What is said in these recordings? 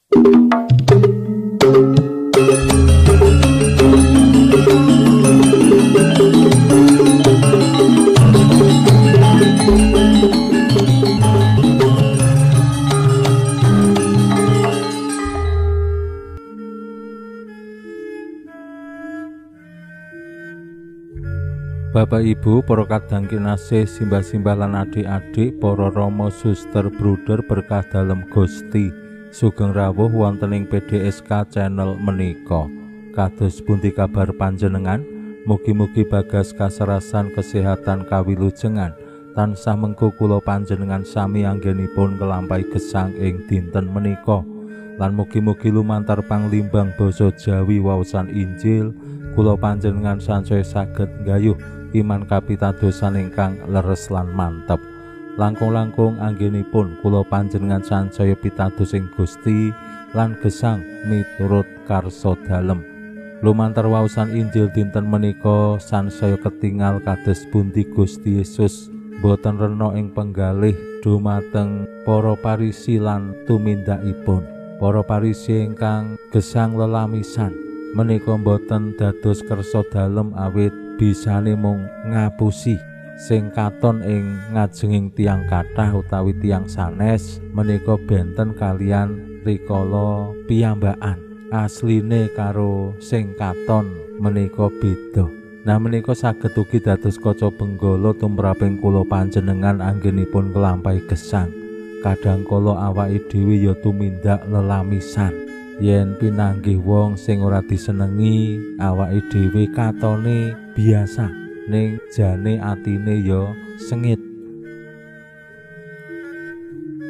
Bapak Ibu, para kadang kinasih, simbah-simbah lan adik-adik, para rama, suster, bruder berkah dalem Gusti. Sugeng rawuh wonten ing PDSK channel menika. Kados pundi kabar panjenengan? Mugi-mugi bagas kaserasan kesehatan kawilujengan tansah mengko kula panjenengan sami anggenipun nglampahi gesang ing dinten menika. Lan mugi-mugi lumantar panglimbang basa Jawi waosan Injil kula panjenengan sansaya saged nggayuh iman kapitadosan ingkang leres lan mantep. Langkung-langkung anggenipun kula panjenengan sansaya pitados ing Gusti lan gesang miturut karsa dalem. Lumantar waosan Injil dinten menika sansaya ketingal kados pundi Gusti Yesus boten rena ing penggalih dumateng para Parisi lan tumindakipun. Para Parisi ingkang gesang lelamisan menika boten dados kersa dalem awit bisane mung ngapusi sing katon ing ngajenging tiyang kathah utawi tiyang sanes menika benten kalian rikala piyambakan asline karo sing katon menika beda. Nah menika saged ugi dados kaca benggala tumraping kula panjenengan anggenipun nglampahi gesang. Kadang kala awake dhewe ya tumindak lelamisan. Yen pinanggih wong sing ora disenengi awake dhewe katone biasa ning jane atine ya sengit.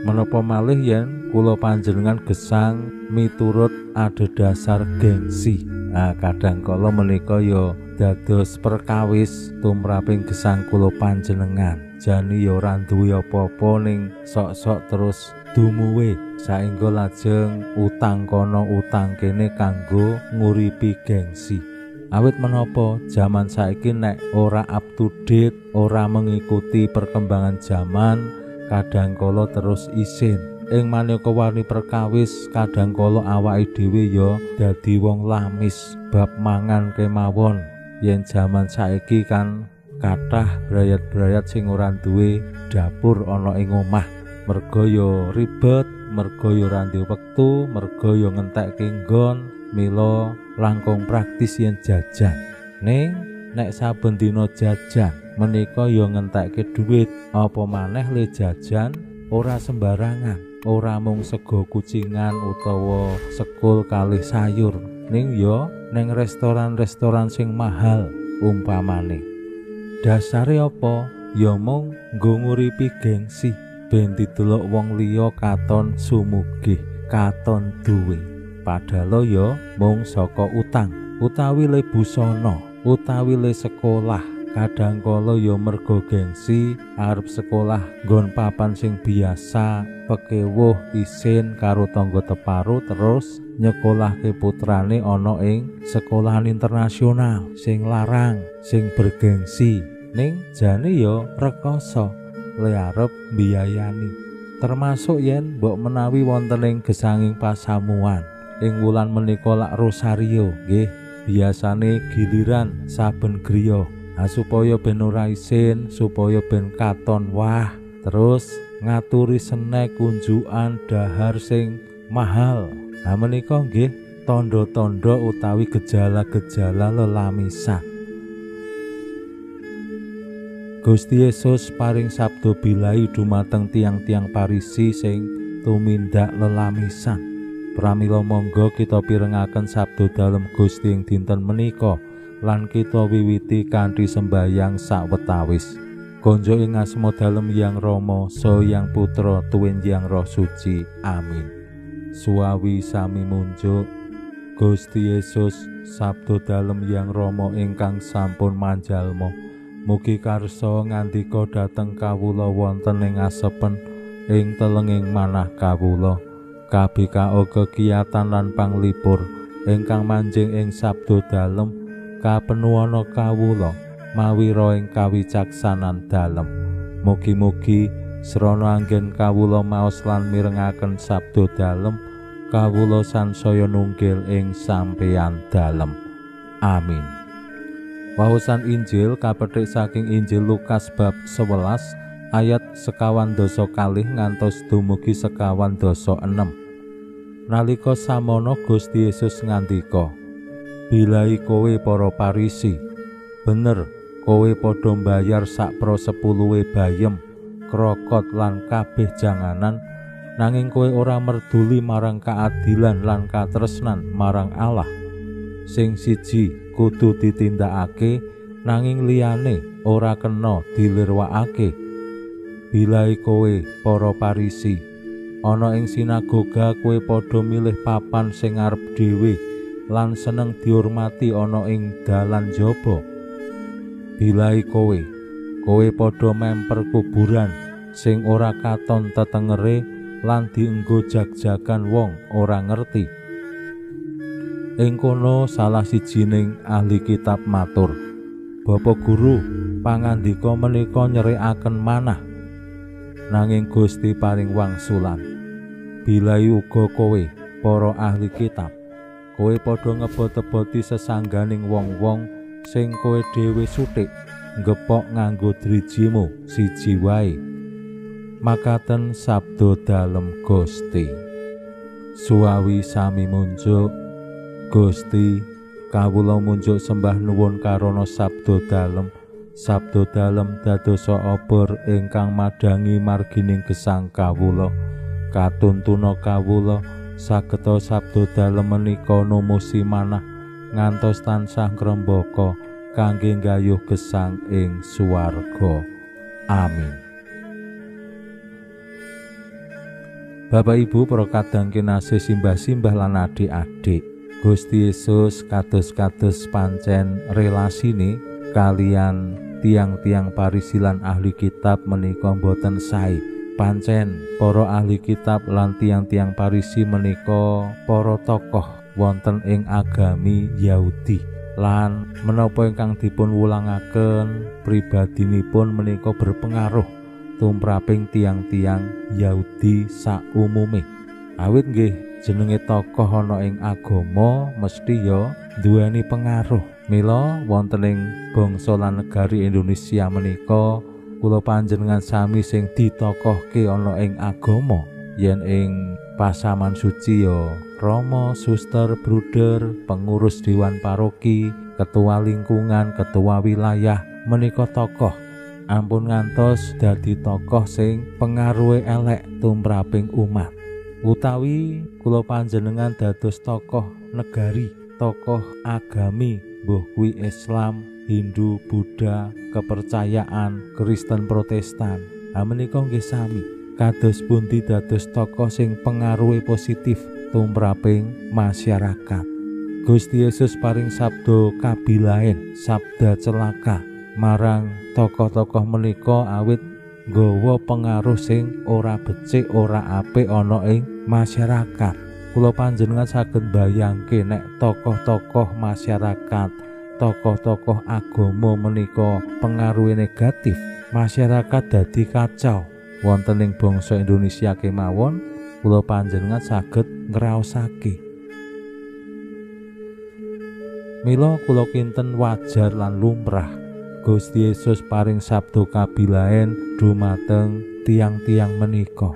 Menapa malih yen kula panjenengan gesang miturut adhedhasar gengsi. Nah, kadang kala menika ya dados perkawis tumraping gesang kula panjenengan. Jane ya ora duwe apa-apa ning sok-sok terus dumuwe saengga lajeng utang kono utang kene kanggo nguripi gengsi. Awit menapa jaman saiki nek ora up to date, ora mengikuti perkembangan jaman, kadang kala terus isin. Ing maneka warni perkawis kadang kala awake dhewe ya dadi wong lamis bab mangan kemawon. Yen jaman saiki kan kathah brayat-brayat sing ora duwe dapur ana ing omah. Merga ya ribet, merga ya ora duwe wektu, merga ya ngentekke nggon, mila langkung praktis yen jajan. Ning nek saben dina jajan menika ya ngentekke dhuwit, apa maneh le jajan ora sembarangan, ora mung sego kucingan utawa sekul kalih sayur, ning ya ning restoran-restoran sing mahal umpamane. Dasare apa? Ya mung nggo nguripi gengsi ben didelok wong liya katon sumugih, katon duwe. Padahal ya mung saka utang, utawi le busana, utawi le sekolah. Kadang kala ya mergo gengsi arep sekolah nggon papan sing biasa, pekewuh isin karo tangga teparo terus nyekolahke putrane ana ing sekolahan internasional sing larang, sing bergengsi. Ning jane ya rekoso le arep mbiayani. Termasuk yen mbok menawi wonten ing gesanging pasamuan ing wulan menika lak rosario nggih, biasane giliran saben griya. Nah, supaya ben ora isin, supaya ben katon wah, terus ngaturi senek kunjukan dahar sing mahal. Nah menika nggih tandha-tandha utawi gejala-gejala lelamisan. Gusti Yesus paring sabda bilahi dumateng tiang-tiang Parisi sing tumindak lelamisan. Pramila monggo kita pirengaken sabda dalem Gusti ing dinten menika lan kita wiwiti kanthi sembayang sawetawis. Konjo ing asma dalem Hyang Rama, saha Hyang Putra, tuwin Hyang Roh Suci. Amin. Suwawi sami munjuk Gusti Yesus, sabda dalem Hyang Rama ingkang sampun manjalma. Mugi karsa ngandika dhateng kawula wonten ing asepen ing telenging manah kawula. Kabikao kekiyatan lan panglipur ingkang manjing ing sabda dalem kapenuwana kawula mawira ing kawicaksanan dalem. Mugi-mugi srana anggen kawula maos lan mirengaken sabda dalem, Kawula sansaya nunggil ing sampeyan dalem. Amin. Waosan Injil kapethik saking Injil Lukas bab 11 ayat 42 ngantos dumugi 46. Nalika samono Gusti Yesus ngandika, "Bilahi kowe para Parisi, bener kowe padha mbayar saprasepuluhe bayem, krokot lan kabeh janganan, nanging kowe ora merduli marang keadilan lan katresnan marang Allah. Sing siji kudu ditindakake, nanging liyane ora kena dilirwakake. Bilahi kowe para Parisi, ana ing sinagoga kowe padha milih papan sing ngarep dhewe lan seneng dihormati ana ing dalan jaba. Bilahi kowe, kowe padha memper kuburan sing ora katon tetengere lan dienggo jag-jagan wong ora ngerti." Ing kono salah sijining ahli kitab matur, "Bapak Guru, pangandika menika nyerikaken manah." Nanging Gusti paring wangsulan, "Bilahi uga kowe, para ahli kitab, kowe padha ngebot-eboti sesangganing wong-wong sing kowe dhewe suthik ngepok nganggo drijimu siji wae." Makaten sabda dalem Gusti. Suwawi sami munjuk. Gusti, kawula munjuk sembah nuwun karana sabda dalem. Sabda dalem dadosa obor ingkang madhangi margining gesang kawula. Katuntuna kawula sageta sabda dalem menika numusi manah ngantos tansah ngrembaka kangge nggayuh gesang ing swarga. Amin. Bapak Ibu para kadang kinasih, simbah-simbah lan adik-adik, Gusti Yesus kados-kados pancen relasine kalian tiang-tiang Parisi lan ahli kitab menika boten sae. Pancen para ahli kitab lan tiang-tiang Parisi menika para tokoh wonten ing agami Yahudi, lan menapa ingkang dipun wulangaken pribadinipun menika berpengaruh tumraping tiang-tiang Yahudi saumume. Awit nggih jenenge tokoh ana ing agama mesti ya duweni pengaruh. Mila wonten ing bangsa lan negari Indonesia menika kula panjenengan sami sing ditokohke ana ing agama, yen ing pasaman suci ya romo, suster, bruder, pengurus dewan paroki, ketua lingkungan, ketua wilayah menika tokoh. Ampun ngantos dadi tokoh sing pengaruhe elek tumraping umat. Utawi kula panjenengan dados tokoh negari, tokoh agami, mbuh kuwi Islam, Hindu, Buddha, kepercayaan Kristen Protestan. Ha menika nggih sami. Kados pundi dados tokoh sing pengaruhe positif tumraping masyarakat. Gusti Yesus paring sabda kabilaen, sabda celaka marang tokoh-tokoh menika awit nggawa pengaruh sing ora becik, ora apik ana ing masyarakat. Kula panjenengan saged mbayangke nek tokoh-tokoh masyarakat, tokoh-tokoh agama menika pengaruhe negatif, masyarakat dadi kacau. Wonten ing bangsa Indonesia kemawon kula panjenengan saged ngraosake. Mila kula kinten wajar lan lumrah Gusti Yesus paring sabda kabilaen dumateng tiang-tiang menika.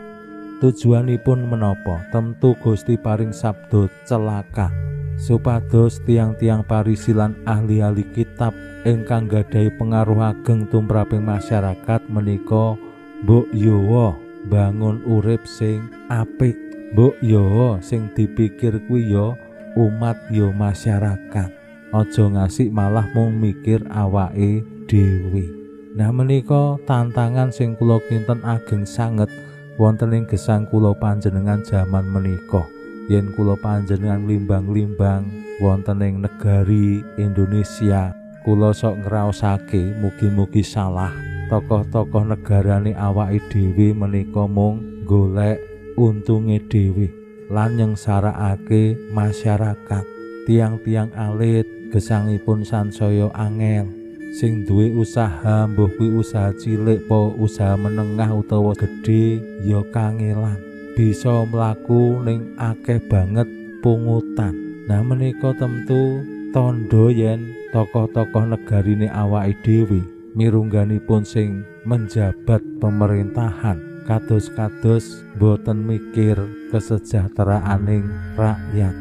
Tujuanipun menapa? Tentu Gusti paring sabda celaka supados tiang-tiang Parisi lan ahli-ahli kitab ingkang gadhahi pengaruh ageng tumraping masyarakat menika mbok yowa bangun urip sing apik, mbok yowa sing dipikir kuwi ya umat ya masyarakat. Aja ngasih malah mung mikir awake dhewe. Nah menika tantangan sing kula kinten ageng sanget wonten ing gesang kula panjenengan jaman menika. Yen kula panjenengan limbang-limbang wonten ing negari Indonesia, kula sok ngraosake mugi-mugi salah. Tokoh-tokoh negarane awake dhewe menika mung golek untunge dhewe lan nyengsaraake masyarakat. Tiang-tiang alit gesangipun sansaya angel. Sing duwe usaha mbuh kuwi usaha cilik po usaha menengah utawa gedhe ya kangelan. bisa mlaku ning akeh banget pungutan. Nah menika tentu tandha yen tokoh-tokoh negarine awake dhewe mirungganipun sing menjabat pemerintahan kados-kados boten mikir kesejahteraning rakyat.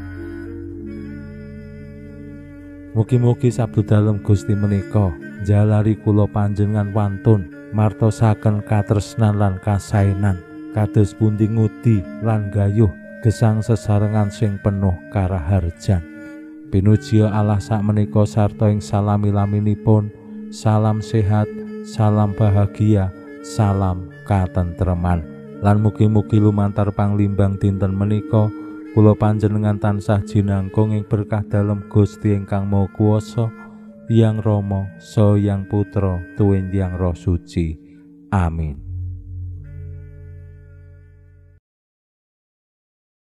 Mugi-mugi sabda dalem Gusti menika njalari kula panjenengan wantun martosaken katresnan lan kasaenan kados pundi ngudi lan gayuh gesang sesarengan sing penuh karaharjan. Pinuji Allah sakmenika sarta ing salami-laminipun, salam sehat, salam bahagia, salam katentreman. Lan mugi-mugi lumantar panglimbang dinten menika kula panjenengan tansah jinangkung ing berkah dalem Gusti ingkang Maha Kuwasa, Hyang Rama, Saha Hyang Putra, tuwin Hyang Roh Suci. Amin.